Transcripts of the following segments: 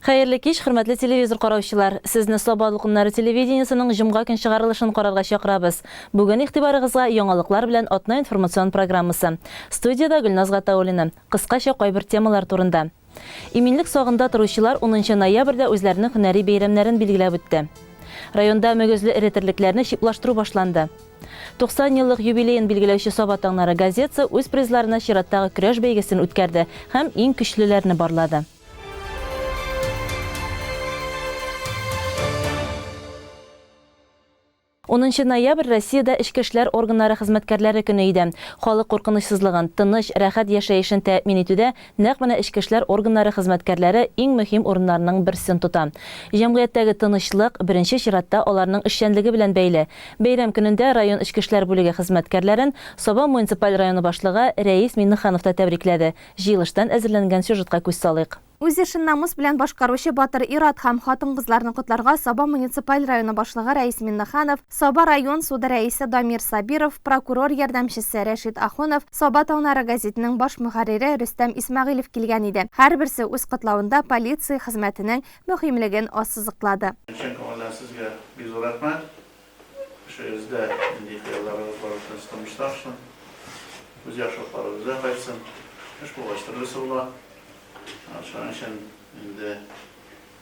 Хәерле кич, хөрмәтле телевизор караучылар! Сезне Саба дулкыннары телевидениесенең җомга көн чыгарылышын карарга чакырабыз. Бүген игътибарыгызга яңалыклар белән атна информацион программасы. Студиядә Гөлназ Гатауллина. Кыскача кайбер темалар турында. Иминлек сагында торучылар унынчы ноябрьдә үзләренең һөнәри бәйрәмнәрен билгеләп үтте. Районда мөгезле эре терлекләрне чиплаштыру башланды. 90 еллык юбилеен билгеләүче Саба таңнары газетасы үз призларына чираттагы көрәш бәйгесен үткәрде һәм иң көчлеләрне барлады. Унынчы ноябрь Россиядә эчке эшләр органнары хезмәткәрләре көне иде. Халык куркынычсызлыгын, тыныч, рәхәт яшәешен тәэмин итүдә нәкъ менә эчке эшләр органнары хезмәткәрләре иң мөһим урыннарның берсен тота. Җәмгыятьтәге тынычлык, беренче чиратта, аларның эшчәнлеге белән бәйле. Бәйрәм көнендә район эчке эшләр бүлеге хезмәткәрләрен Саба муниципаль районы башлыгы Рәис Миңнеханов та тәбрикләде. Җыелыштан әзерләнгән сюжетка күз салыйк. Үз эшен намус белән башкаручы батыр ир-ат һәм хатын-кызларны котларга Саба муниципаль районы башлыгы Рәис Миннеханов, Саба район суды рәисе Дамир Сабиров, прокурор ярдәмчесе Рәшит Ахунов, Саба таңнары гәзитенең баш мөхәррире Рөстәм Исмәгыйлев килгән иде. Һәрберсе үз котлавында полиция хезмәтенең мөһимлеген ассызыклады. Чын күңелдән сезгә бик зур рәхмәт. Эшегездә нинди хыялларыгыз бар, тыныч тормышта ашсын. Үз яхшылыклары безгә кайтсын. Эш булгач төрлесе була. Шуның өчен инде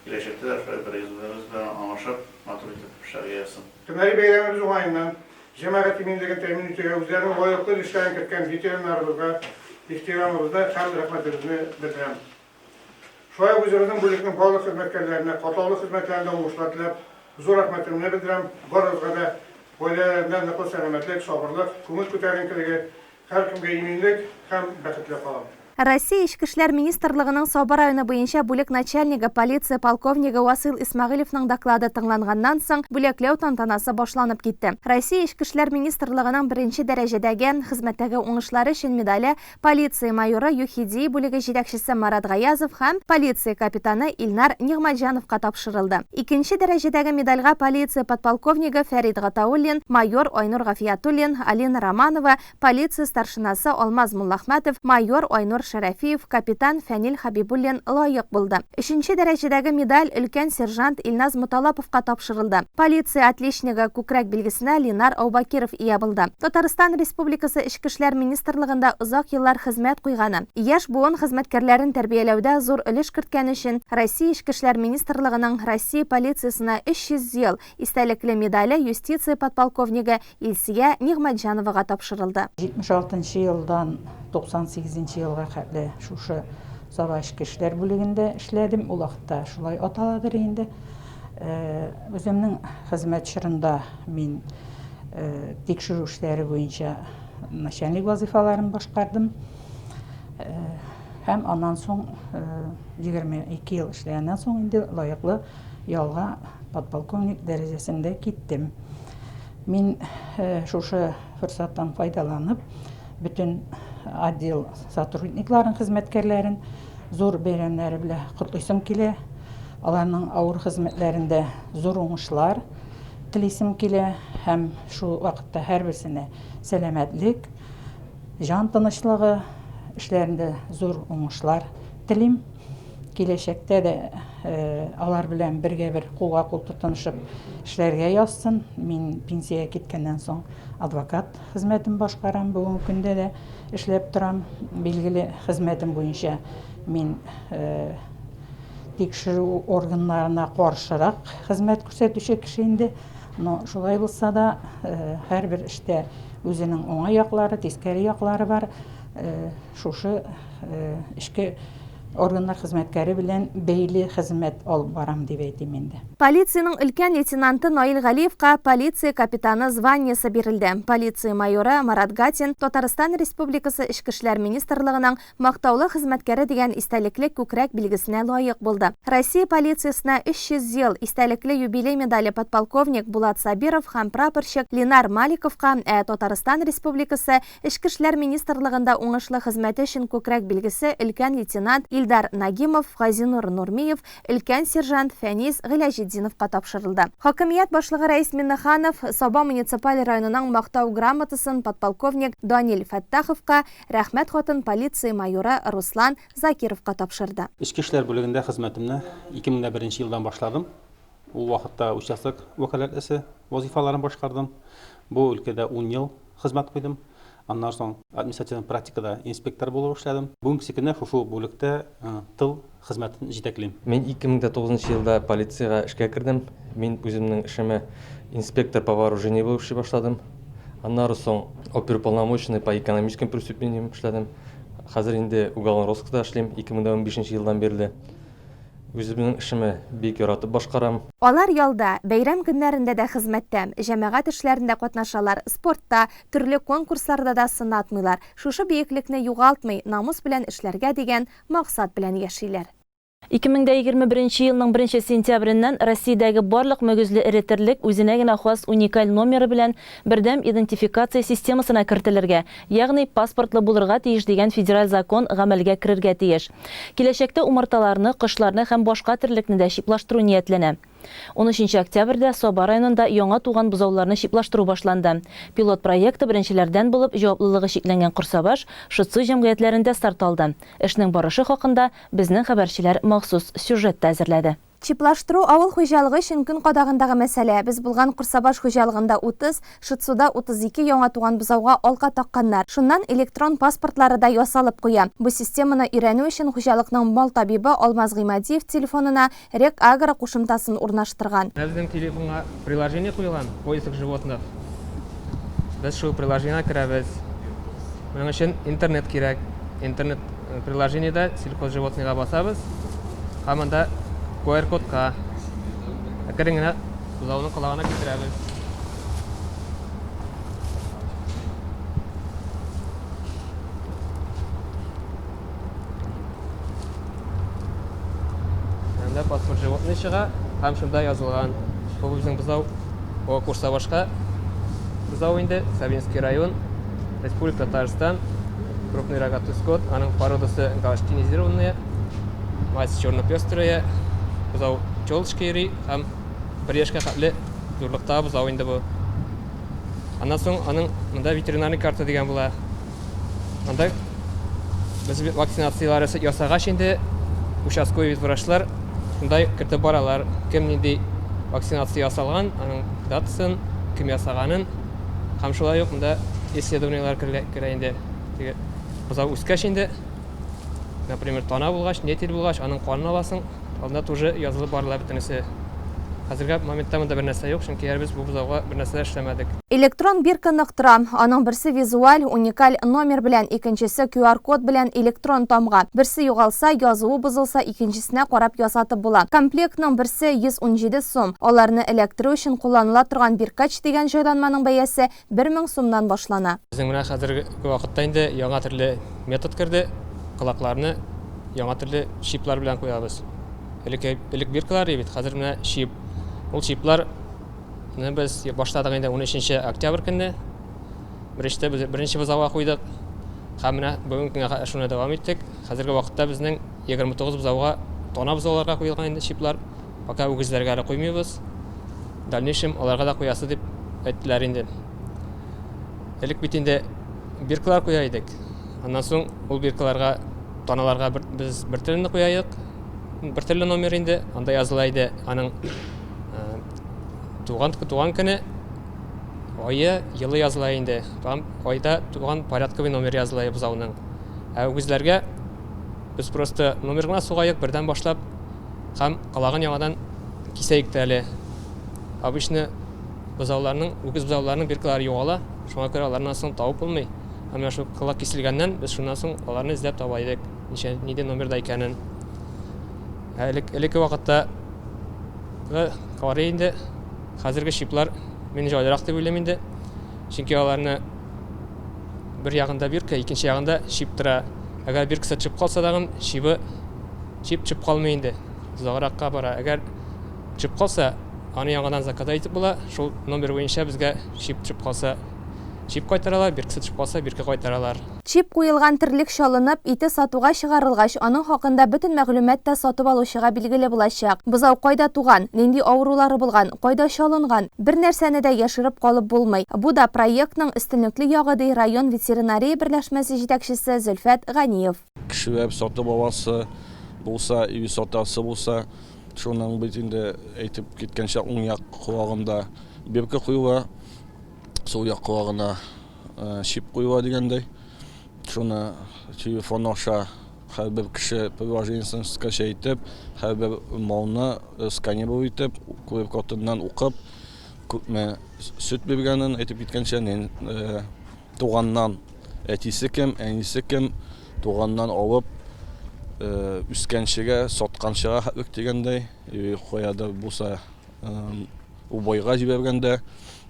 киләчәктә дә шулай бер-беребез белән аңлашып, матур итеп эшләргә язсын. Һөнәри бәйрәмебез уңаеннан җәмәгать иминлеген тәэмин итүгә үзләренең лаеклы өлешләрен керткән ветераннарыбызга ихтирамыбызны һәм рәхмәтебезне белдерәм. Шулай ук үзебезнең бүлекнең барлык хезмәткәрләренә катлаулы хезмәтләрендә уңышлар теләп, зур рәхмәтемне белдерәм. Барыгызга да гаиләләрендә ныклы сәламәтлек, сабырлык, күңел күтәренкелеге, һәркемгә иминлек һәм бәхет теләп калам. Россия Эчке эшләр министрлыгының Саба районы буенча бүлек начальнигы, полиция полковнигы Васыйл Исмәгыйлевның доклады тыңланганнан соң, бүләкләү тантанасы башланып китте. Россия Эчке эшләр министрлыгының беренче дәрәҗәдәге Хезмәттәге уңышлары өчен медале Полиция майоры, ЮХИДИ бүлеге җитәкчесе Марат Гаязов һәм полиция капитаны Илнар Нигъмәтҗановка тапшырылды. Икенче дәрәҗәдәге медальгә полиция подполковнигы Фәрит Гатауллин, майор Айнур Гафиятуллин, Алина Романова, полиция старшинасы Алмаз Муллахмәтов, майор Айнур Шәрәфиев, капитан Фәнил Хәбибуллин лаек булды. Өченче дәрәҗәдәге медаль өлкән сержант Илназ Моталаповка тапшырылды. Полиция отличнигы күкрәк билгесенә Ленар Аубакиров ия булды. Татарстан Республикасы Эчке эшләр министрлыгында озак еллар хезмәт куйганы, яшь буын хезмәткәрләрен тәрбияләүдә зур өлеш керткәне өчен Россия Эчке эшләр министрлыгының Россия полициясенә 300 ел истәлекле медале юстиция подполковнигы Илсөя Нигъмәтҗановага тапшырылды. 76 нчы елдан 98 нче елга хәтле шушы Саба эчке эшләр бүлегендә эшләдем. Ул вакытта шулай аталадыр инде. Үземнең хезмәт чорында мин тикшерү эшләре буенча начальник вазыйфаларын башкардым. Һәм аннан соң 22 ел эшләгәннән соң инде лаеклы ялга подполковник дәрәҗәсендә киттем. Мин шушы форсаттан файдаланып, бөтен отдел сотрудникларын, хезмәткәрләрен зур бәйрәмнәре белән котлыйсым килә. Аларның авыр хезмәтләрендә зур уңышлар телисем килә һәм шул вакытта һәрберсенә сәламәтлек, җан тынычлыгы, эшләрендә зур уңышлар телим. Киләчәктә дә алар белән бергә-бер кулга-кул тотынышып эшләргә язсын. Мин пенсиягә киткәннән соң адвокат хезмәтен башкарам, бүгенге көндә дә эшләп торам. Билгеле, хезмәтем буенча мин тикшерү органнарына каршырак хезмәт күрсәтүче кеше инде. Но шулай булса да, һәрбер эштә үзенең уңай яклары, тискәре яклары бар. Шушы эчке органнар хезмәткәре белән бәйле хезмәт алып барам дип әйтим инде. Полициянең өлкән лейтенанты Наил Галиевка полиция капитаны званиесе бирелде. Полиция майоры Марат Гатин Татарстан Республикасы Эчке эшләр министрлыгының Мактаулы хезмәткәре дигән истәлекле күкрәк билгесенә лаек булды. Россия полициясенә 300 ел истәлекле юбилей медале подполковник Булат Сабиров һәм прапорщик Ленар Маликовка, ә Татарстан Республикасы Эчке эшләр министрлыгында уңышлы хезмәте өчен күкрәк билгесе өлкән лейтенант Илсур. Илдар Нагимов, Газинур Нурмиев, өлкән сержант Фәнис Гыйләҗетдиновка тапшырылды. Хакимият башлыгы Рәис Миңнеханов Саба муниципаль районының Мактау грамотасын подполковник Данил Фәттаховка, Рәхмәт хатын полиция майоры Руслан Закировка тапшырды. Эчке эшләр бүлегендә хезмәтемне 2001 нче елдан башладым. Ул вакытта участок вәкаләтлесе вазыйфаларын башкардым. Бу өлкәдә ун ел хезмәт куйдым. Аннан соң административный практикада инспектор булып эшләдем. Бүгенгесе көндә шушы ук бүлектә тыл хезмәтен җитәклим. Мин 2009 нчы елда полициягә эшкә кердем. Мин үземнең эшемә инспектор по вооружению булып эшли башладым. Аннары соң оперуполномоченный по экономическим преступлениям эшләдем. Хәзер инде уголовный розыскта эшлим 2015 нче елдан бирле. Үземнең эшемә бик яратып башкарам. Алар ялда, бәйрәм көннәрендә дә хезмәттә, җәмәгать эшләрендә катнашалар, спортта, төрле конкурсларда да сынатмыйлар. Шушы бөеклекне югалтмый, намус белән эшләргә дигән максат белән яшиләр. 2021 елның беренче сентябреннән Россиядәге барлык мөгезле эре терлек үзенә генә хас уникаль номеры белән бердәм идентификация системасына кертелергә, ягъни паспортлы булырга тиеш дигән федераль закон гамәлгә керергә тиеш. Киләчәктә умарталарны, кошларны һәм башка терлекне дә чиплаштыру ниятләнә. Унөченче октябрьдә Саба районында яңа туган бозауларны чиплаштыру башланды. Пилот проекты беренчеләрдән булып җаваплылыгы чикләнгән Корсабаш, Шытсу җәмгыятьләрендә старт алды. Эшнең барышы хакында безнең хәбәрчеләр махсус сюжет та әзерләде. Чиплаштыру авыл хуҗалыгы өчен көн кадагындагы мәсьәлә. Без булган Корсабаш хуҗалыгында 30, Шытсуда 32 яңа туган бозауга алка такканнар. Шуннан электрон паспортлары да ясалып куя. Бу системаны өйрәнү өчен хуҗалыкның мал табибы Алмаз Гыймадиев телефонына Рек-Агро кушымтасын урнаштырган. Менә безнең телефонга приложение куелган, Поиск животных. Без шул приложениегә керәбез. Моның өчен интернет кирәк. Интернет приложениедә Сельхозживотныйга басабыз һәм анда QR-кодка әкрен генә бозауның колагына китерәбез. Анда паспорт животный чыга һәм шунда язылган. Бу безнең бозау О Курсабашка бозау инде, Сабинский район, Республика Татарстан, крупный рогатый скот, аның породасы галштинизированная, мазь черно-пестрая, бозау челочка йөри һәм бер яшькә хәтле зурлыктагы бозау инде бу. Аннан соң аның монда ветеринарный карта дигән була. Анда без вакцинацияләр ясагач инде участковый ветврачлар шунда кертеп баралар. Кем нинди вакцинация ясалган, аның датасын, кем ясаганын һәм шулай ук монда исследованиеләр керә инде. Теге бозау үскәч инде, например, тана булгач, нетель булгач, аның канын аласың, Анда тоже язылып барыла бөтенесе. Хәзергә моментта монда бер нәрсә юк, чөнки әле без бу бозауга бер нәрсә дә эшләмәдек. Электрон бирка нык тора. Аның берсе визуаль, уникаль номер белән, икенчесе QR-код белән электрон тамга. Берсе югалса, язуы бозылса, икенчесенә карап ясатып була. Комплектның берсе 117 сум. Аларны эләктерү өчен кулланыла торган биркач дигән җайланманың бәясе 1000 сумнан башлана. Безнең менә хәзерге вакытта инде яңа төрле метод керде, колакларны яңа төрле чиплар белән куябыз. Элек, элек биркалар бит, хәзер менә чип. Ул чипларны без башладык инде 13 октябрь көнне. Беренче без беренче бозауга куйдык. Һәм менә бүгенге көнгә кадәр шуны дәвам иттек. Хәзерге вакытта безнең 29 бозауга, тана бозауларга куелган инде чиплар. Пока үгезләргә әле куймыйбыз. Дальнейшем аларга да куясы дип әйттеләр инде. Элек бит инде биркалар куя идек. Аннан соң ул биркаларга, таналарга бер, без бер төрле куя идек. Бер төрле номер инде. Анда языла иде аның э, туган туган көне, ае, елы языла инде. Там айда туган порядковый номер языла бозауның. Ә үгезләргә без просто номер гына сугаек, бердән башлап Һәм колагын яңадан кисәек тә әле. Обычно бозауларның, үгез бозауларының биркалары югала, шуңа күрә аларны соң табып булмый. Һәм менә шул колак киселгәннән без шуннан соң аларны эзләп таба идек, ничә, нинди номерда икәнен. Ә элек, элекке вакытта карый инде, хәзерге чиплар мин җайлырак дип уйлыйм инде. Чөнки аларны бер ягында бирка, икенче ягында чип тора. Әгәр биркасы төшеп калса тагын, чибы Чип төшеп калмый инде, озагракка бара. Әгәр төшеп калса, аны яңадан заказать итеп була. Шул номер буенча безгә чип төшеп калса, Чип кайтаралар, биркасы төшеп калса, бирка кайтаралар. Чип куелган терлек чалынып, ите сатуга чыгарылгач, аның хакында бөтен мәгълүмат та сатып алучыга билгеле булачак. Бозау кайда туган, нинди авырулары булган, кайда чалынган, бер нәрсәне дә яшереп калып булмый. Бу да проектның өстенлекле ягы, ди район ветеринария берләшмәсе җитәкчесе Зөлфәт Ганиев. Кешеләр сатып аласы булса или сатасы булса, шуның бит инде әйтеп киткәнчә уң як колагында бирка куела. Сул як колагына чип куела дигәндәй. Шуны телефон аша һәрбер кеше приложениесен скачать итеп, һәрбер малны сканировать итеп, QR кодыннан укып, күпме сөт биргәнен әйтеп киткәнчә, туганнан әтисе кем, әнисе кем, туганнан алып үскәнчегә, сатканчыга хәтлек дигәндәй, каядыр булса убойга җибәргәндә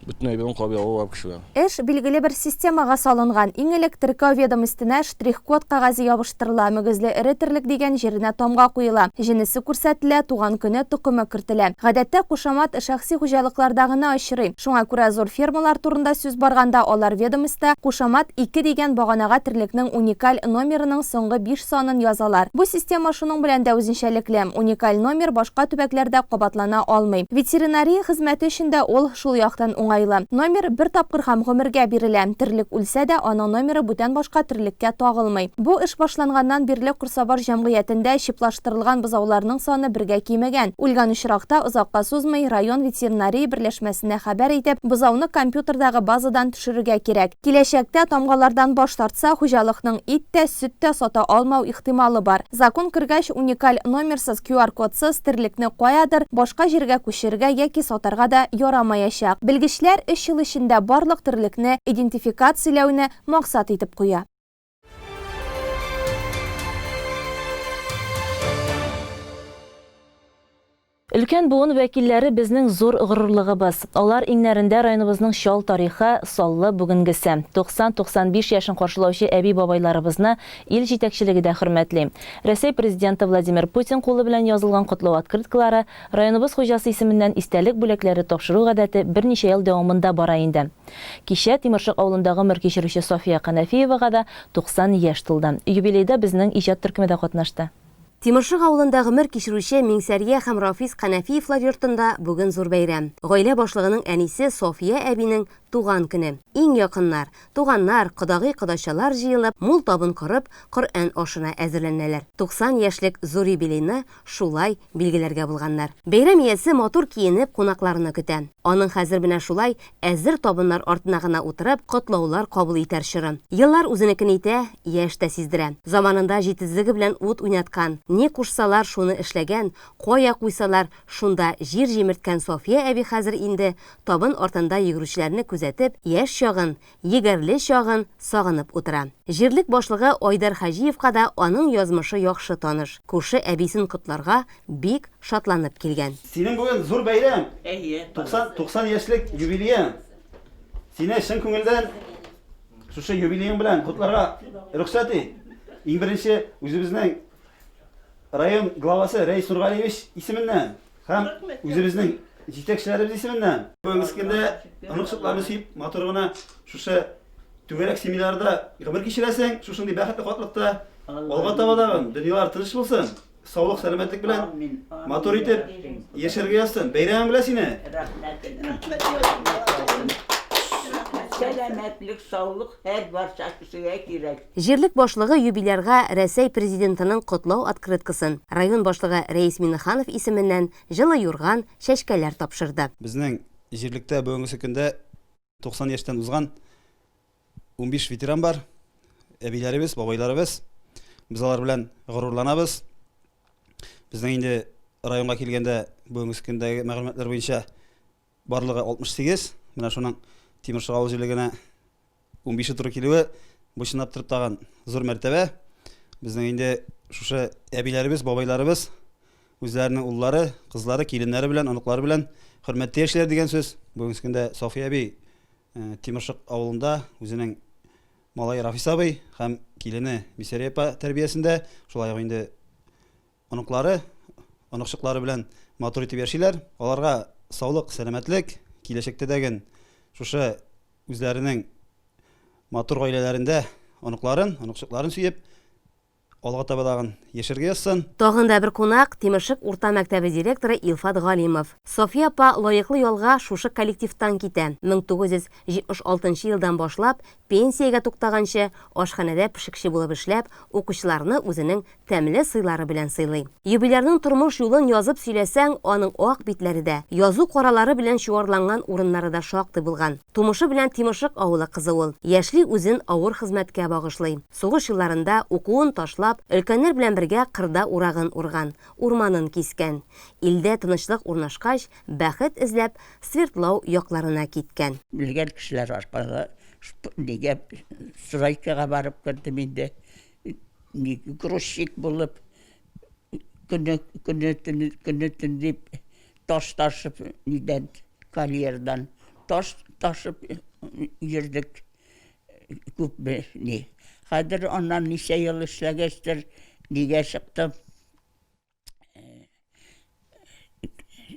бөтен әйберен карый алалар кешеләр. Эш билгеле бер системага салынган. Иң элек теркәү ведомостенә штрих-код кәгазе ябыштырыла, мөгезле эре терлек дигән җиренә тамга куела, җенесе күрсәтелә, туган көне, токымы кертелә. Гадәттә, кушамат шәхси хуҗалыкларда гына очрый. Шуңа күрә зур фермалар турында сүз барганда, алар ведомостьта кушамат ике дигән баганага терлекнең уникаль номерының соңгы биш санын язалар. Бу система шуның белән дә үзенчәлекле, уникаль номер башка төбәкләрдә кабатлана алмый. Ветеринария хезмәте өчен дә ул шул яктан уңайлы. Номер бер тапкыр һәм гомергә бирелә. Терлек үлсә дә, аның номеры бүтән башка терлеккә тагылмый. Бу эш башланганнан бирле Корсабаш җәмгыятендә чиплаштырылган бозауларның саны бергә кимегән. Үлгән очракта, озакка сузмый, район ветеринария берләшмәсенә хәбәр итеп, бозауны компьютердагы базадан төшерергә кирәк. Киләчәктә тамгалардан баш тартса, хуҗалыкның ит тә, сөт тә сата алмау ихтималы бар. Закон кергәч, уникаль номерсыз, QR-кодсыз терлекне каядыр башка җиргә күчерергә яки сатарга да ярамаячак. Белгечләр өч ел эчендә барлык терлекне идентификацияләүне максат итеп куя. Өлкән буын вәкилләре безнең зур горурлыгыбыз. Алар иңнәрендә районыбызның чал тарихы, саллы бүгенгесе. 90-95 яшен каршылаучы әби-бабайларыбызны ил җитәкчелеге дә хөрмәтли. Рәсәй Президенты Владимир Путин кулы белән язылган котлау открыткалары, районыбыз хуҗасы исеменнән истәлек бүләкләре тапшыру гадәте берничә ел дәвамында бара инде. Кичә Тимершык авылында гомер кичерүче Сафия Канәфиевага да 90 яшь тулды. Юбилейда безнең иҗат төркеме дә катнашты. Тимершык авылында гомер кичерүче Миңсәрия һәм Рафис Канәфиевлар йортында бүген зур бәйрәм. Гаилә башлыгының әнисе София әбинең туган көне. Иң якыннар, туганнар, кодагый-кодачалар җыелып, мул табын корып, Коръән ашына әзерләнәләр. 90 яшьлек зур юбилейны шулай билгеләргә булганнар. Бәйрәм иясе матур киенеп кунакларны көтә. Аның хәзер менә шулай әзер табыннар артына гына утырып, котлаулар кабул итәр чоры. Еллар үзенекен итә, яшь тә сиздерә. Заманында җитезлеге белән ут уйнаткан, ни кушсалар, шуны эшләгән, кая куйсалар, шунда җир җимерткән София әби хәзер инде табын артында йөгерүчеләрне күзәтеп, яшь чагын, егәрле чагын сагынып утыра. Җирлек башлыгы Айдар Хаҗиевка да аның язмышы яхшы таныш. Күрше әбисен котларга бик шатланып килгән. Синең бүген зур бәйрәм. Әйе. 90, 90 яшьлек юбилеең. Сине чын күңелдән шушы юбилеең белән котларга рөхсәт ит. Иң беренче үзебезнең район главасы Рәис Нургалиевич исеменнән һәм үзебезнең җитәкчеләребез исеменнән. Бүгенге көндә оныкчыкларны сөеп, матур гына шушы түгәрәк семинарда гомер кичерәсең, шушындый бәхетле картлыкта. Алга таба тагын дөньялар тыныч булсын. Саулык, сәламәтлек белән матур итеп яшәргә язсын. Бәйрәмең белән сине! Рәхмәт. Сәламәтлек, саулык һәр барча кешегә кирәк. Җирлек башлыгы юбилярга Рәсәй Президентының котлау открыткасын, район башлыгы Рәис Миңнеханов исеменнән җылы юрган, чәчкәләр тапшырды. Безнең җирлектә бүгенгесе көндә 90 яшьтән узган 15 ветеран бар. Әбиләребез, бабайларыбыз. Без алар белән горурланабыз. Безнең инде районга килгәндә бүгенге көндәге мәгълүматлар буенча барлыгы 68. Менә шуның Тимершык авыл җирлегенә 15-е туры килүе бу чынлап торып тагын зур мәртәбә. Безнең инде шушы әбиләребез, бабайларыбыз үзләренең уллары, кызлары, киленнәре белән, оныклары белән хөрмәттә яшиләр дигән сүз. Бүгенге көндә София әби Тимершык авылында үзенең малае Рафис абый һәм килене Мисәрия апа тәрбиясендә, шулай ук инде оныклары, оныкчыклары белән матур итеп яшиләр. Аларга саулык, сәламәтлек, киләчәктә дә шушы үзләренең Матур гаиләләрендә оныкларын, оныкчыкларын сөеп, алга таба тагын яшәргә язсын. Тагын да бер кунак, Тимершык урта мәктәбе директоры Илфат Галимов. София апа лаеклы ялга шушы коллективтан китә. 1976 елдан башлап, пенсиягә туктаганчы, ашханәдә пешекче булып эшләп, укучыларны үзенең тәмле сыйлары белән сыйлый. Юбилярның тормыш юлын язып сөйләсәң, аның ак битләре дә, язу каралары белән чуарланган урыннары да шактый булган. Тумышы белән Тимошык авылы кызы ул. Яшьли үзен авыр хезмәткә багышлый. Сугыш елларында, укуын ташлап, өлкәннәр белән бергә кырда урагын урган, урманын кискән. Илдә тынычлык урнашкач, бәхет эзләп, Свердлау якларына киткән. Белгән кешеләр аркылы нигә стройкага барып кердем инде. Грузчик булып, көне, көне, төне, көне төн дип таш ташып, нидән, карьердан таш ташып йөрдек күпме ни. Хәзер аннан ничә ел эшләгәчтер, нигә чыктым.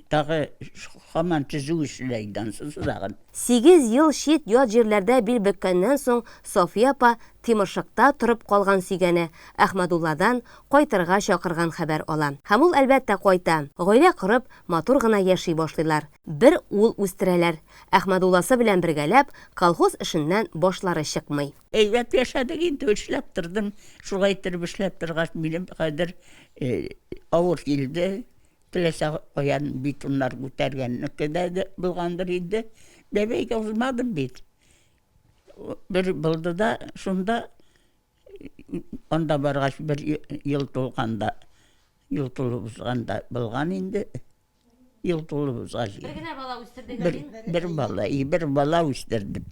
Тагы һаман төзү эшенә инде тагын. Сигез ел чит-ят җирләрдә бил бөккәннән соң Сафия апа Тимершыкта торып калган сөйгәне Әхмәдулладан кайтырга чакырган хәбәр ала. Һәм ул, әлбәттә, кайта. Гаилә корып, матур гына яши башлыйлар. Бер ул үстерәләр. Әхмәдулласы белән бергәләп, колхоз эшеннән башлары чыкмый. Әйбәт яшәдек инде, эшләп тордым. Шулай иттереп эшләп торгач, минем хәзер авыр килде. Теләсә каян бетоннар күтәргәннеке дә булгандыр инде. Бәбәйгә узмадым бит. Бер булды да, шунда анда баргач бер ел тулганда, ел тулып узганда булган инде. Ел тулып узгач. Бер генә бала үстердегез бер, бер бала, и бер бала үстердем.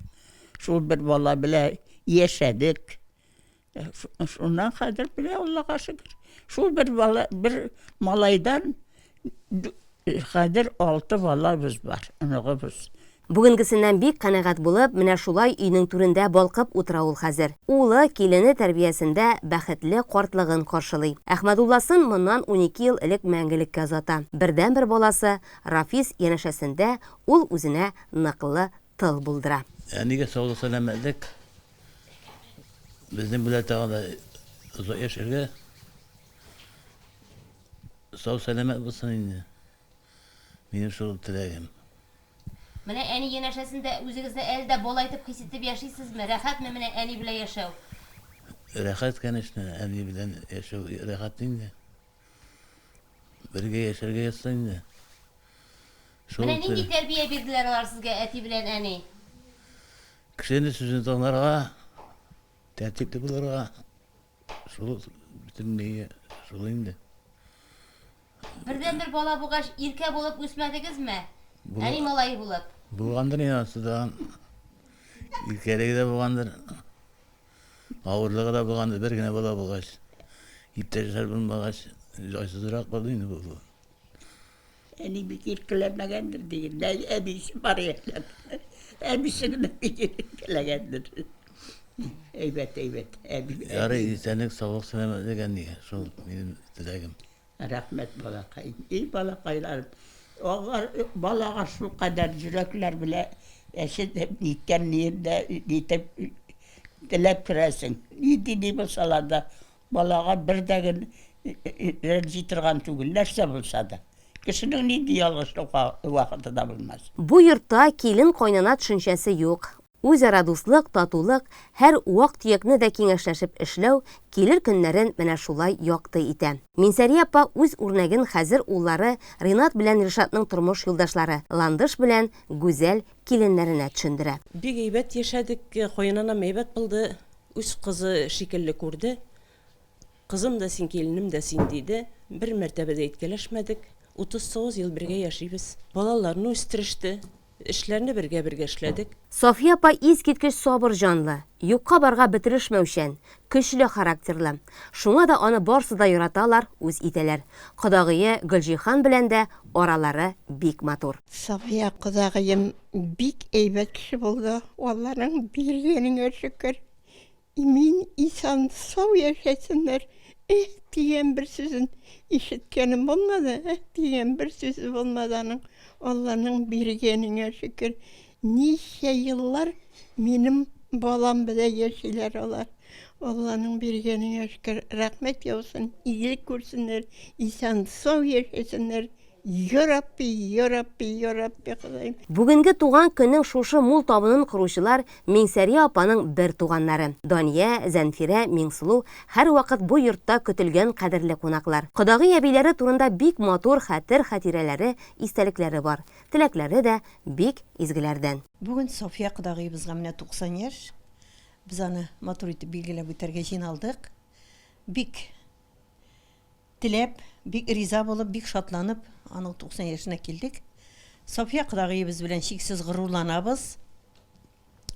Шул бер бала белән яшәдек. Шуннан хәзер менә Аллага шөкер. Шул бер бала, бер малайдан хәзер алты балабыз бар, оныгыбыз. Бүгенгесеннән бик канәгать булып, менә шулай өйнең түрендә балкып утыра ул хәзер. Улы, килене тәрбиясендә бәхетле картлыгын каршылый. Әхмәдулласын моннан 12 ел элек мәңгелеккә озата. Бердәнбер баласы Рафис янәшәсендә ул үзенә ныклы тыл булдыра. Әнигә саулык-сәламәтлек, безнең белән тагын да озак яшәргә, сау-сәламәт булсын инде. Минем шул теләгем. Менә әни янәшәсендә үзегезне әле дә бала итеп хис итеп яшисезме? Рәхәтме менә әни белән яшәү? Рәхәт, конечно, әни белән яшәү рәхәт инде. Бергә яшәргә язса инде. Шул Менә нинди тәрбия бирделәр алар сезгә, әти белән әни? Кешене сүзен тыңларга, тәртипле булырга, шул бөтенләй шул инде. Бердәнбер бала булгач, иркә булып үсмәдегезме? Әни малае булып. Булгандыр инде анысы да. Иркәлеге дә булгандыр. Авырлыгы да булгандыр, бер генә бала булгач. Иптәшләр булмагач, җайсызрак булды инде бу. Әни бик иркәләмәгәндер диген. Әбисе бар икән. Әбисе генә бик иркәләгәндер. Әйбәт, әйбәт. Әби. Ярый, исәнлек, саулык, сәламәтлек әнигә. Шул минем теләгем. Рәхмәт, балакай. И, балакайларым. Алар балага шул кадәр йөрәкләр белә әчетеп, ниткән ниендә нитеп теләп керәсең. Нинди ни булсалар да, балага бер дә гел рәнҗи торган түгел, нәрсә булса да. Кешенең нинди ялгышлык вакыты да булмас. Бу йортта килен-кайнана төшенчәсе юк. Үзара дуслык, татулык, һәр вак-төякне дә киңәшләшеп эшләү килер көннәрен менә шулай якты итә. Минсәрия апа үз үрнәген хәзер уллары Ринат белән Ришатның тормыш юлдашлары Ландыш белән Гүзәл киленнәренә төшендерә. Бик әйбәт яшәдек, каенанам әйбәт булды, үз кызы шикелле күрде. Кызым да син, киленем дә син, диде. Бер мәртәбә дә әйткәләшмәдек. 39 ел бергә яшибез. Балаларны үстереште. Эшләрне бергә-бергә эшләдек. Сафия апа искиткеч сабыр җанлы, юкка-барга бетерешмәүчән, көчле характерлы. Шуңа да аны барсы да яраталар, үз итәләр. Кодагые Гөлҗиһан белән дә аралары бик матур. Сафия кодагыем бик әйбәт кеше булды, Алланың биргәненә шөкер. Имин, исән, сау яшәсеннәр. Эһ дигән бер сүзен ишеткәнем булмады, эһ дигән бер сүзе булмады аның. Алланың биргәненә шөкер. Ничә еллар минем Балам белән яшиләр алар. Алланың биргәненә шөкер. Рәхмәт яусын, игелек күрсеннәр, исән-сау яшәсеннәр. Ярабби, ярабби, ярабби, Ходаем. Бүгенге туган көннең шушы мул табынын коручылар Миңсәрия апаның бер туганнары. Дания, Зәнфирә, Миңсылу һәрвакыт бу йортта көтелгән кадерле кунаклар. Кодагый әбиләре турында бик матур хәтер-хатирәләре, истәлекләре бар. Теләкләре дә бик изгеләрдән. Бүген София кодагыебызга менә 90 яшь. Без аны матур итеп билгеләп үтәргә җыйналдык. Бик теләп, бик риза булып, бик шатланып, аның 90 яшенә килдек. София кодагыебыз белән чиксез горурланабыз.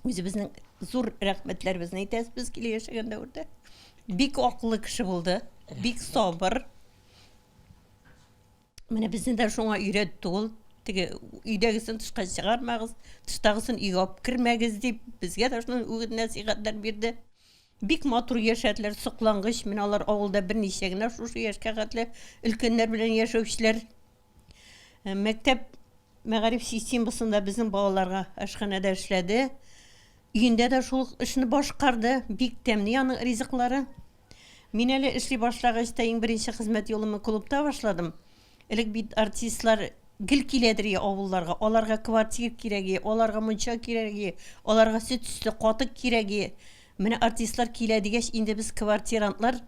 Үзебезнең зур рәхмәтләребезне әйтәбез без килә яшәгән дәвердә. Бик акыллы кеше булды, бик сабыр. Менә безне дә шуңа өйрәтте ул. Теге өйдәгесен тышка чыгармагыз, тыштагысын өйгә алып кермәгез дип, безгә дә шуның үгет-нәсыйхәтләр бирде. Бик матур яшәделәр, соклангыч. Менә алар авылда берничә генә шушы яшькә хәтле өлкәннәр белән яшәүчеләр. Э, мәктәп мәгариф системасында безнең балаларга ашханәдә эшләде. Өендә дә шул эшне башкарды. Бик тәмле аның ризыклары. Мин әле эшли башлагач та иң беренче хезмәт юлымны клубта башладым. Элек бит артистлар гел киләдер и авылларга. Аларга квартир кирәк и, аларга мунча кирәк и, аларга сөт өсте катык кирәк и. Менә артистлар килә дигәч, инде без квартирантлар,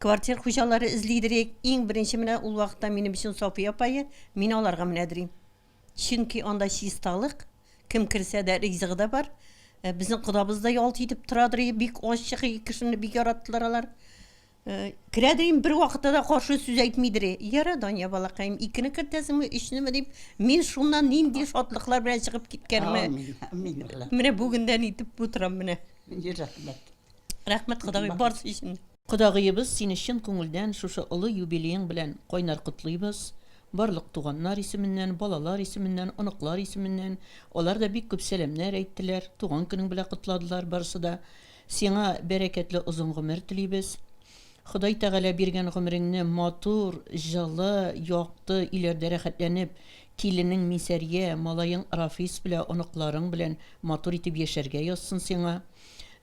квартир хуҗалары эзлидер идек. Иң беренче менә ул вакытта минем өчен София апае, мин аларга менәдер им. Чөнки анда чисталык, кем керсә дә ризыгы да бар. Э, безнең кодабыз да ялт итеп торадыр, бик ачык кешене бик яраттылар алар. Э, керәдер инде бер вакытта да каршы сүз әйтмидер. Яра, Дания балакаем, икене кертәсеңме, өчнеме дип, мин шуннан нинди шатлыклар белән чыгып киткәнемә. Амин, амин. Менә бүгендән итеп утырам менә. Рәхмәт. Рәхмәт Кодагый барысы өчен. Кодагыебыз, сине чын күңелдән шушы олы юбилеең белән кайнар котлыйбыз. Барлык туганнар исеменнән, балалар исеменнән, оныклар исеменнән. Алар да бик күп сәламнәр әйттеләр, туган көнең белән котладылар барысы да. Сиңа бәрәкәтле озын гомер телибез. Ходай Тәгалә биргән гомереңне матур, җылы, якты өйләрдә рәхәтләнеп, киленең Мисәрия, малаең Рафис белән, оныкларың белән матур итеп яшәргә язсын сиңа.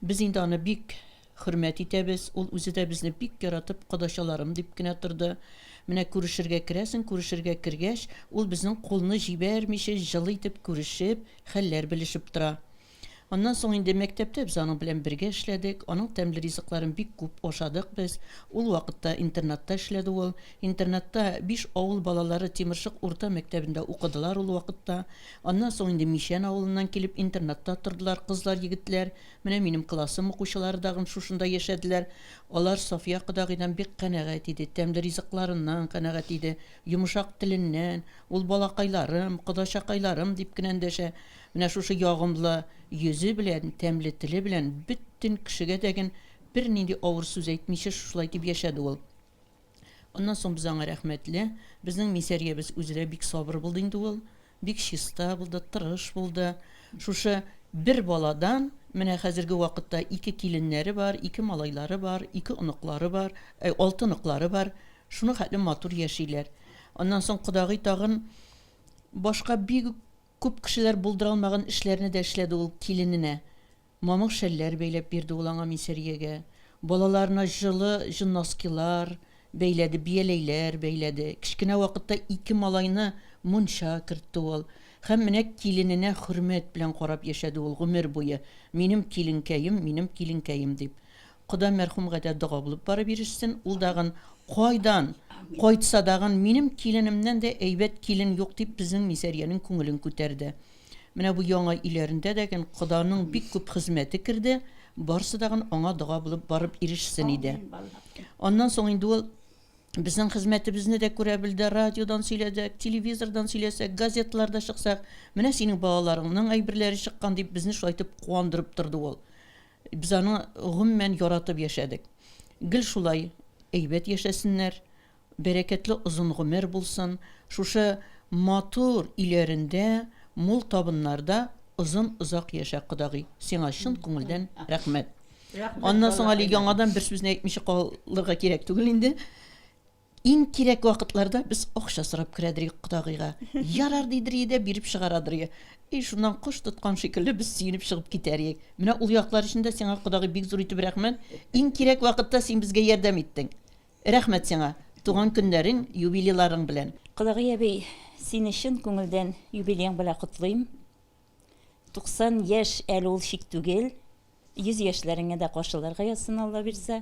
Без инде аны бик хөрмәт итәбез, ул үзе дә безне бик яратып, кодачаларым дип кенә торды. Менә күрешергә керәсең, күрешергә кергәч, ул безнең кулны җибәрмичә җылы итеп күрешеп, хәлләр белешеп тора. Аннан соң инде мәктәптә без аның белән бергә эшләдек, аның тәмле ризыкларын бик күп ашадык без. Ул вакытта интернатта эшләде ул. Интернатта биш авыл балалары Тимершык урта мәктәбендә укыдылар ул вакытта. Аннан соң инде Мичән авылыннан килеп интернатта тордылар кызлар, егетләр. Менә минем классым укучылары дагын шушында яшәделәр. Алар Сафия кодагыйдан бик канәгать иде, тәмле ризыкларыннан канәгать иде, йомшак теленнән, ул балакайларым, кодачакайларым дип кенә эндәшә. Менә шушы ягымлы йөзе белән, тәмле теле белән бөтен кешегә дәген бернинди авыр сүз әйтмичә шушылай дип яшәде ул. Аннан соң без аңа рәхмәтле. Безнең Мисәриябез үзе дә бик сабыр булды инде ул. Бик чиста булды, тырыш булды. Шушы бер баладан менә хәзерге вакытта ике киленнәре бар, ике малайлары бар, ике оныклары бар, әй, алты оныклары бар. Шуның хәтле матур яшиләр. Аннан соң кодагый тагын башка бик үк Күп кешеләр булдыра алмаган эшләрне дә эшләде ул килененә. Мамык шәлләр бәйләп бирде ул аңа Мисәриягә. Балаларына җылы җон носкилар бәйләде, бияләйләр бәйләде. Кечкенә вакытта ике малайны мунча кертте ул. Һәм менә килененә хөрмәт белән карап яшәде ул гомер буе, минем киленкәем, минем киленкәем дип. Кода мәрхүмгә дә дога булып барып ирешсен, ул дагын кайдан кайтса дагын минем киленемнән дә әйбәт килен юк дип безнең Мисәриянең күңелен күтәрде. Менә бу яңа өйләрендә дәген коданың бик күп хезмәте керде, барсы дагын аңа дога булып барып ирешсен иде. Аннан соң инде ул безнең хезмәтебезне дә күрә белде, радиодан сөйләдек, телевизордан сөйләсәк, газеталарда чыксак, менә синең балаларыңның әйберләре чыккан дип безне шулай итеп куандырып торды ул. Без аны гомумән яратып яшәдек. Гел шулай әйбәт яшәсеннәр, бәрәкәтле озын гомер булсын, шушы матур өйләрендә, мул табыннарда озын-озак яшә, кодагый. Сиңа чын күңелдән рәхмәт. Рәхмәт, Аннан соң әле балакайлар. яңадан бер сүзне әйтмичә калырга кирәк түгел инде. Иң кирәк вакытларда без акча сорап керәдер идек кодагыйга. Ярар дидер иде дә биреп чыгарадыр иде. И шуннан кош тоткан шикелле без сөенеп чыгып китәр идек. Менә ул яклар өчен дә сиңа, кодагый, бик зур итеп рәхмәт. Иң кирәк вакытта син безгә ярдәм иттең. Рәхмәт сиңа, туган көннәрең, юбилейларың белән. Кодагый әби, сине чын күңелдән юбилеең белән котлыйм. 90 яшь әле ул чик түгел. 100 яшьләреңә дә каршыларга язсын, Алла бирса.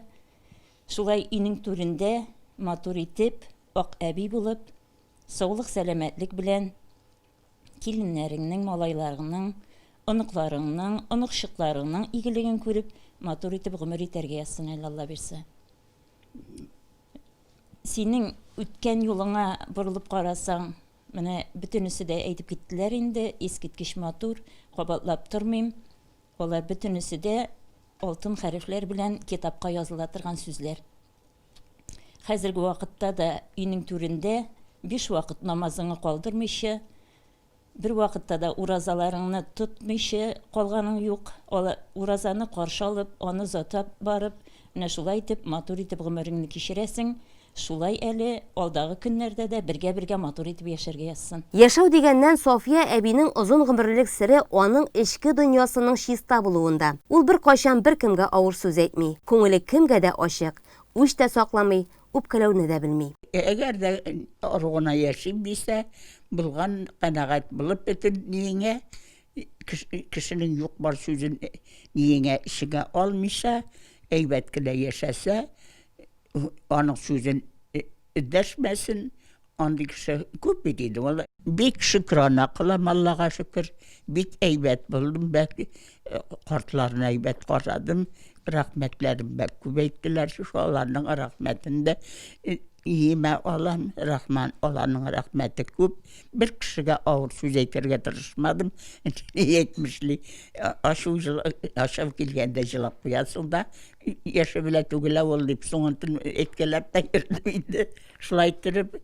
Шулай өйнең түрендә матур итеп, ак әби булып, саулык-сәламәтлек белән киленнәреңнең, малайларыңның, оныкларыңның, оныкчыкларыңның игелеген күреп, матур итеп гомер итәргә язсын әле, Алла бирса. Синең үткән юлыңа борылып карасаң, менә бөтенесе дә әйтеп киттеләр инде, искиткеч матур, кабатлап тормыйм. Алар бөтенесе дә алтын хәрефләр белән китапка языла торган сүзләр. Хәзерге вакытта да өйнең түрендә биш вакыт намазыңы калдырмыйча, бер вакытта да уразаларыңны тотмыйча калганың юк. Уразаны каршы алып, аны озата барып, менә шулай итеп, матур итеп гомереңне кичерәсең. Шулай әле алдагы көннәрдә дә бергә-бергә матур итеп яшәргә язсын. Яшәү дигәннән, София әбинең озын гомерлелек сере аның эчке дөньясының чиста булуында. Ул беркайчан беркемгә авыр сүз әйтми, күңеле кемгә дә ачык, үч тә сакламый, үпкәләүне дә белми. Әгәр дә ару гына яшим дисә, булган, канәгать булып бөтен ниеңә, кешенең юк-бар сүзен ниеңә эчеңә алмыйча, әйбәт кенә яшәсә, Аның сүзен эндәшмәсен, андый кеше күп бит инде ул. Бик шөкрана кылам, Аллага шөкер. Бик әйбәт булдым, бәк картларны әйбәт карадым. Рәхмәтләрен бәк күп әйттеләр, шуларның рәхмәтен дә иемә алам. Рахман, аларның рәхмәте күп. Бер кешегә авыр сүз әйтергә тырышмадым. Әйтмешли, ачу ачу килгәндә җылап куясың да, Яше белә түгел ул дип соңынтын әйткәләп тә йөрдем инде. Шулай иттереп,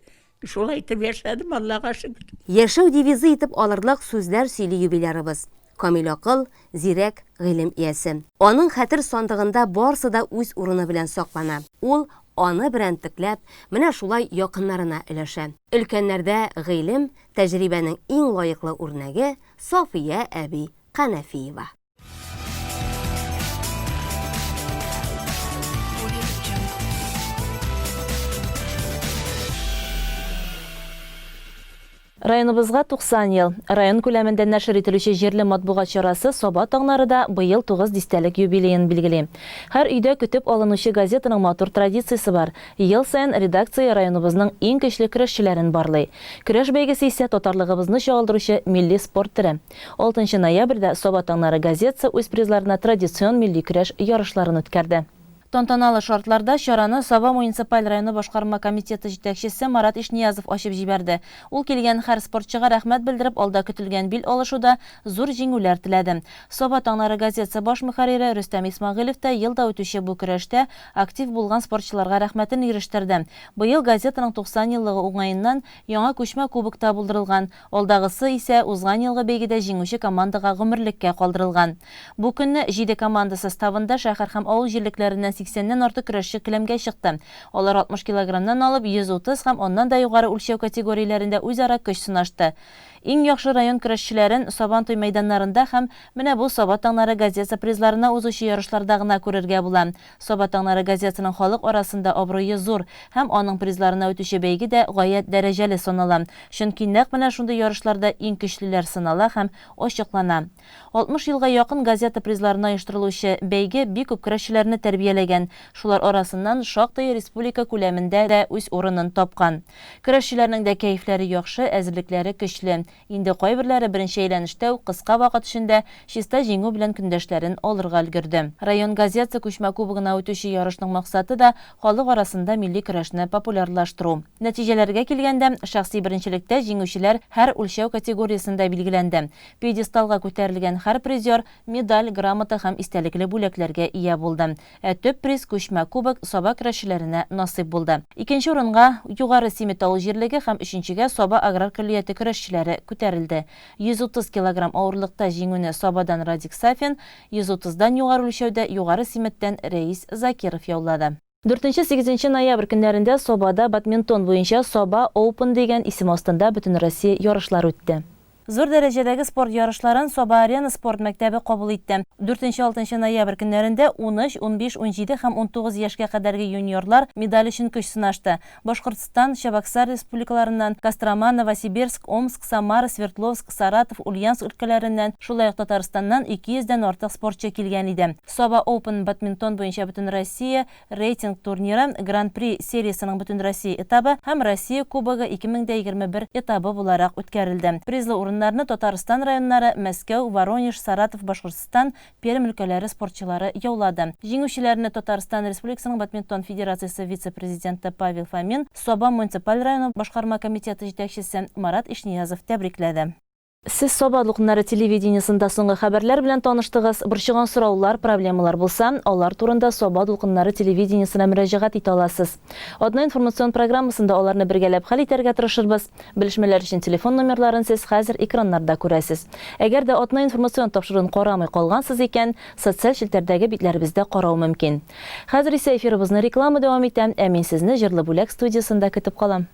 шулай итеп яшәдем, Аллага шөкер. Яшәү девизы итеп алырлык сүзләр сөйли юбилярыбыз. Камил акыл, зирәк гыйлем иясе. Аның хәтер сандыгында барсы да үз урыны белән саклана. Ул аны берәмтекләп, менә шулай якыннарына өләшә. Өлкәннәрдә гыйлем, тәҗрибәнең иң лаеклы үрнәге, Сафия әби Канәфиева. Районыбызга 90 ел. Район күләмендә нәшер ителүче җирле матбугат чарасы Саба таңнары да быел 9 дистәлек юбилеен билгели. Һәр өйдә көтеп алынучы газетаның матур традициясе бар. Ел саен редакция районыбызның иң көчле көрәшчеләрен барлый. Көрәш бәйгесе исә татарлыгыбызны чагылдыручы милли спорт төре. Алтынчы ноябрьдә Саба таңнары газетасы үз призларына традицион милли көрәш ярышларын үткәрде. Тантаналы шартларда чараны Саба муниципаль районы башкарма комитеты җитәкчесе Марат Ишниязов ачып җибәрде. Ул килгән һәр спортчыга рәхмәт белдереп, алда көтелгән бил алышуда зур җиңүләр теләде. Саба таңнары газетасы баш мөхәррире Рөстәм Исмәгыйлев та ел да үтүче бу көрәштә актив булган спортчыларга рәхмәтен ирештерде. Быел газетаның 90 еллыгы уңаеннан яңа күчмә кубок та булдырылган, Алдагысы исә узган елгы бәйгедә җиңүче командага гомерлеккә калдырылган. Бу көнне җиде команда составында шәһәр һәм авыл җирлекләреннән сиксәннән артык көрәшче келәмгә чыкты. Алар 60 килограммнан алып 130 һәм аннан да югары үлчәү категорияләрендә үзара көч сынашты. Иң яхшы район көрәшчеләрен Сабантуй мәйданнарында һәм менә бу Саба таңнары газетасы призларына узучы ярышларда гына күрергә була. Саба таңнары газетасының халык арасында абруе зур һәм аның призларына үтүче бәйге дә гаять дәрәҗәле санала. Чөнки нәкъ менә шундый ярышларда иң көчлеләр сынала һәм ачыклана. 60 елга якын газета призларына оештырылучы бәйге бик күп көрәшчеләрне тәрбияләгән, шулар арасыннан шактые республика күләмендә дә үз урынын тапкан. Көрәшчеләрнең дә кәефләре яхшы, әзерлекләре көчле. Инде кайберләре беренче әйләнештә үк кыска вакыт эчендә чиста җиңү белән көндәшләрен алырга өлгерде. Район газетасы күчмә кубогына үтүче ярышның максаты да, халык арасында милли көрәшне популярлаштыру. Нәтиҗәләргә килгәндә, шәхси беренчелектә җиңүчеләр һәр үлчәү категориясендә билгеләнде. Пьедесталга күтәрелгән һәр призер медаль, грамота һәм истәлекле бүләкләргә ия булды. Ә төп приз, күчмә кубок Саба көрәшчеләренә насыйп булды. Икенче урынга Югары Симет авыл җирлеге һәм өченчегә Саба аграр көллияте көрәшчеләре күтәрелде. 130 килограмм авырлыкта җиңүне Сабадан Радик Сафин, 130 дан югары үлчәүдә Югары Симеттән Рәис Закиров яулады. Дүртенче-сигезенче ноябрь көннәрендә Сабада бадминтон буенча Саба Open дигән исем астында Бөтенроссия ярышлары үтте. Зур дәрәҗәдәге спорт ярышларын Саба-Арена спорт мәктәбе кабул итте. Дүртенче-алтынчы ноябрь көннәрендә 13, 15, 17 һәм 19 яшькә кадәрге юниорлар медаль өчен көч сынашты. Башкортстан, Чабаксар республикаларыннан, Кострома, Новосибирск, Омск, Самара, Свердловск, Саратов, Ульяновск өлкәләреннән, шулай ук Татарстаннан 200 дән артык спортчы килгән иде. Саба Open бадминтон буенча Бөтенроссия Рейтинг турниры Гран-при сериясенең Бөтенроссия этабы һәм Россия Кубогы 2021 этабы буларак үткәрелде. Призлы урыннарны Татарстан районнары, Мәскәү, Воронеж, Саратов, Башкортстан, Пермь өлкәләре спортчылары яулады. Җиңүчеләрне Татарстан Республикасының Бадминтон федерациясе вице-президенты Павел Фомин, Саба муниципаль районы башкарма комитеты җитәкчесе Марат Ишниязов тәбрикләде. Сез Саба дулкыннары телевидениесендә соңгы хәбәрләр белән таныштыгыз. Борчыган сораулар, проблемалар булса, алар турында Саба дулкыннары телевидениесенә мөрәҗәгать итә аласыз. Атна информацион программасында аларны бергәләп хәл итәргә тырышырбыз. Белешмәләр өчен телефон номерларын сез хәзер экраннарда күрәсез. Әгәр дә Атна информацион тапшыруын карамый калгансыз икән, социаль челтәрдәге битләребездә карау мөмкин. Хәзер исә эфирыбызны реклама дәвам итә, ә мин сезне Җырлы бүләк студиясендә көтеп калам.